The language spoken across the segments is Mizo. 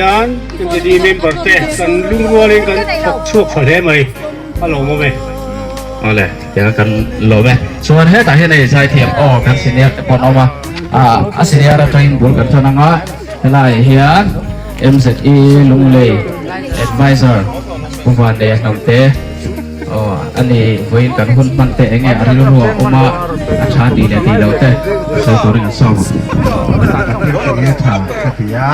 hian MZD member te kan lungrualin kan thawk chhuak tha hle mai a lawmawm e. Awle, tiang kan lawm e. Chuan hetah hian hei zaithiam aw kan senior te pawh an awm a, a senior atangin bul kan tan anga helaiah hian MZE Lunglei Advisor Pu Vanneia Hnamte Aw, a ni, vawiin kan hun hman te enge a rilru a awm a, a tha tih leh tih loh te sawi turin an sawm ang. Heta ka thil tih hi a tha ka ti a,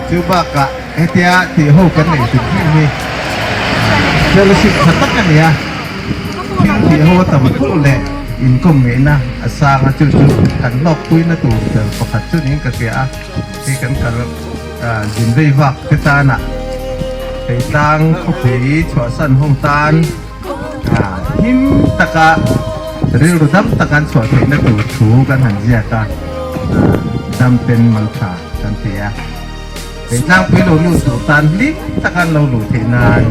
chu bakah hetia tih ho kan neih hrim hrim hi fellowship tha tak a ni a, thil tih ho a tam pulh leh inkawm ngeihna a sang a, chu chu kan hlawkpuina tur ber pakhat chu niin ka hria a, hei kan kal zin vei vak te tanah. Keitlang khawpui chhuahsan ho tan him taka rilru dam taka an chhuah theihna tur thu kan han ziak a, dam ten mang tha kan ti a. Keitlangpui lo lut tur tan hlim taka an lo luh theih nan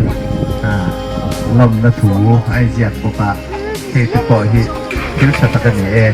lawmna thu a inziak bawk a, hei te pawh hi thil tha tak a ni e.